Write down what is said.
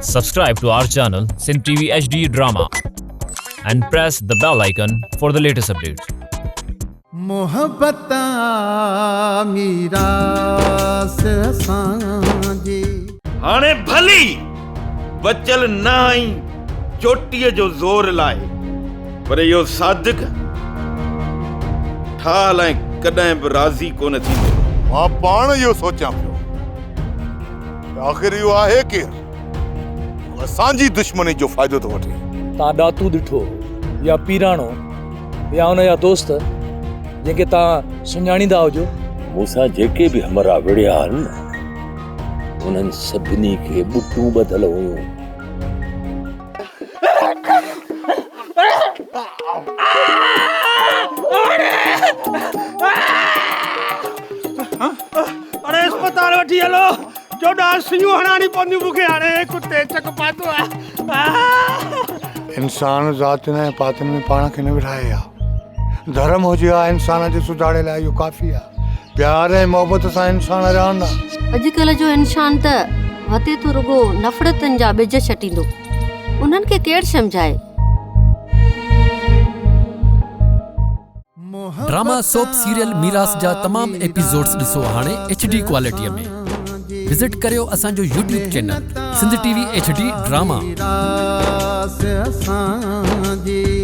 Subscribe to our channel Sindh TV HD Drama and press the bell icon for the latest updates. محبت آ ميراث اسان جي. هاڻي ڀلي بچيل نه آهين چوٽيء جو زور لاء، پر اهو صادق ٺاهه لاء ڪڏهن به راضي ڪونه ٿيندو. مان پاڻ اهو سوچيان پيو ته آخر اهو آهي ڪير جيڪو اسان جي دشمني جو فائدو ٿو وٺي. تان ڏاتو ڏٺو يا پيراڻو يا ان جا دوست جن کي تان سڃاڻيندا هجو. مون سان جيڪي به همراهه وڙهيا آهن نه، انهن سڀني کي ٻٽون ٻڌل هيون. اڙي اسپتال وٺي هلو 14 سيون هڻاڻي پونديون مون کي هاڻي ڪتي چڪ پاتو آ. انسان ذاتين ۽ پاتين ۾ پاڻ کي نه ورهائي ها. ڌرم هجي ها انسان جي سڌاري لاء اهو ڪافي آ. پيار ۽ محبت سان انسان رهن ها. اڄڪلهه جو انسان ته وتي ٿو رڳو نفرتن جا ٻج ڇٽيندو. انهن کي ڪير سمجهائي؟ ڊراما سوپ سيريل ميراث جا تمام ايپيسوڊز ڏسو هاڻي ايڇ ڊي ڪوالٽي ۾. وزٽ ڪريو اسان جو YouTube channel Sindh T V H D drama. ميراث اسان جي.